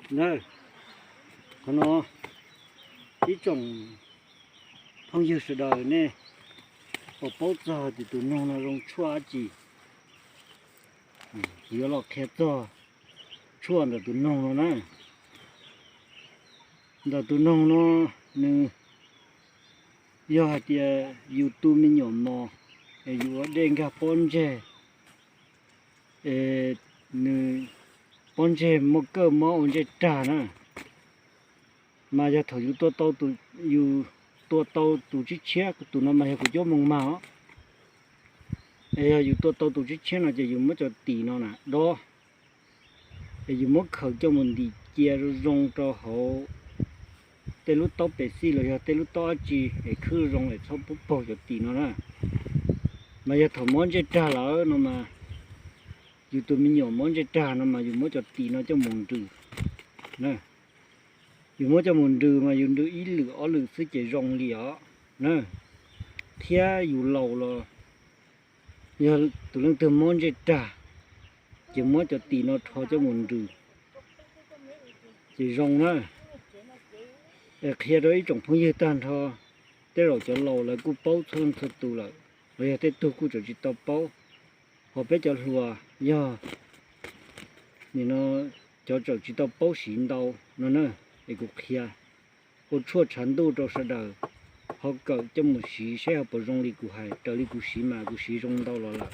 Na, qhov no ib tsoom phooj ywg sawv daws nej puas paub txog tias tus noog no zoo tshuaj dab tsi? Kuv yuav los qhia txog tshuaj ntawm tus noog no na. Ntawm tus noog no, nws yog hais tias yus tu me nyuam mos, es yus ua dej nkag pob ntseg, es nws pob ntseg muaj kawj mob ua ntsej rag na. Mas yog thaum yus tua tau tus, yus tua tau tus tshiab tshiab, tus no mas yog kuv cuab moos mag os. Es yog yus tua tau tus tshiab tshiab no ces yus muab cov tis no na dob, es yus muab khaws coj mus ntim cia zoo zoo rau hauv tej lub taub pes xij los yog tej lub taub dab tsi es khwb zoo es txhob pub paug cov tis no na. Mas yog thaum mob ntsej rag lawm no mas, yus tus me nyuam mob ntsej rag no mas yus muab cov tis no coj mus nrws. Yus muab coj mus nrws mas yus nrws ib lwm ob lwm xwb ces zoo li os na. Thiab yus laus los yog tus leej twg mob ntsej rag, ces muab cov tis no rho coj mus nrws ces zoo na. Es qhia rau ib tsoom phooj ywg tag nrho, tej zaum cov laus lawv kuj paub txhua leej txhua tus lawm, los yog tej tug kuj tseem tsis tau paub. Ho peb cov hluas yog nim no cov tseem tsis tau paub siv ntau no na, es kuv qhia ua tshuaj tshav ntuj rau sawv daws ho kawm coj mus siv saib ho puas zoo li kuv hais. Raws li kuv siv mas kuv siv zoo ntau los lawm.